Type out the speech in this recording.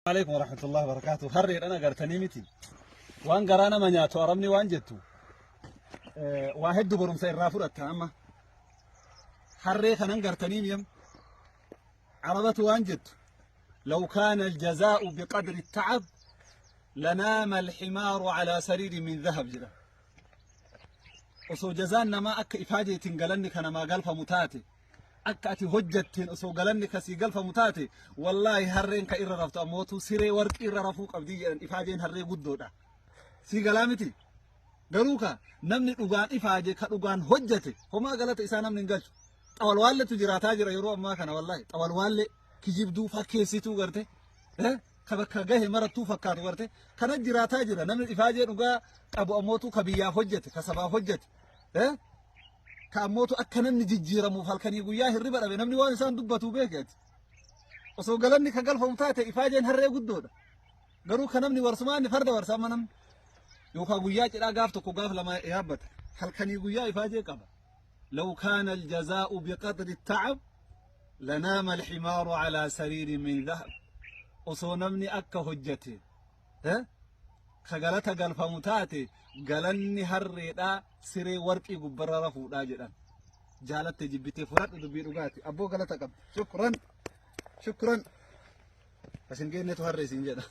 Alaikum warahmatullahi wabarakatuh. Harreedhaan agartanii miti. Waan garaa nama nyaatu arabni waan jettu waa hedduu barumsa irraa fudhatta amma. Harree kanan gartanii miyam. Arabatu waan jettu. لو كان الجزاء بقدر التعب لنام الحمار على سرير من ذهب jedha. Osoo jazaan namaa akka ifaajeetiin galanni ka namaa galfamu taate akka ati hojjatteen osoo galanni ka sii galfamu taate wallaahi harreen ka irra raftu ammootu siree warqii irra rafuu qabdii jedhan ifaajeen harree guddoodha. Sii galaa miti. Garuu ka namni dhugaan ifaaje ka dhugaan hojjate homaa galata isaa namni hin galchu. Xawalwaalletu jiraataa jira yeroo ammaa kana wallaahi xawalwaallee kijibduu fakkeessituu garte ka bakka gahe marattuu fakkaatu garte kana jiraataa jira namni ifaajee dhugaa qabu ammootu ka biyyaaf hojjete ka sabaaf hojjete ka ammootu akka namni jijjiiramuuf halkanii guyyaa hirriba dhabe namni waan isaan dubbatu beeke ati. Osoo galanni ka galfamu taate ifaajeen harree guddoodha. Garuu ka namni warsumaa inni farda warsa amma namni yookaan guyyaa cidhaa gaaf tokko gaaf lama yaabbata halkanii guyyaa ifaajee qaba. لو كان الجزاء بقدر التعب لنام الحمار على سرير من ذهب osoo namni akka hojjate ka galata galfamu taate galanni harreedhaa siree warqii gubbarra rafuudhaa jedhan. Jaalatte jibbitee fudhadhu dubbii dhugaati. Abboo galata qabdi. Shukran shukran. Asin geennetu harree siin jedha.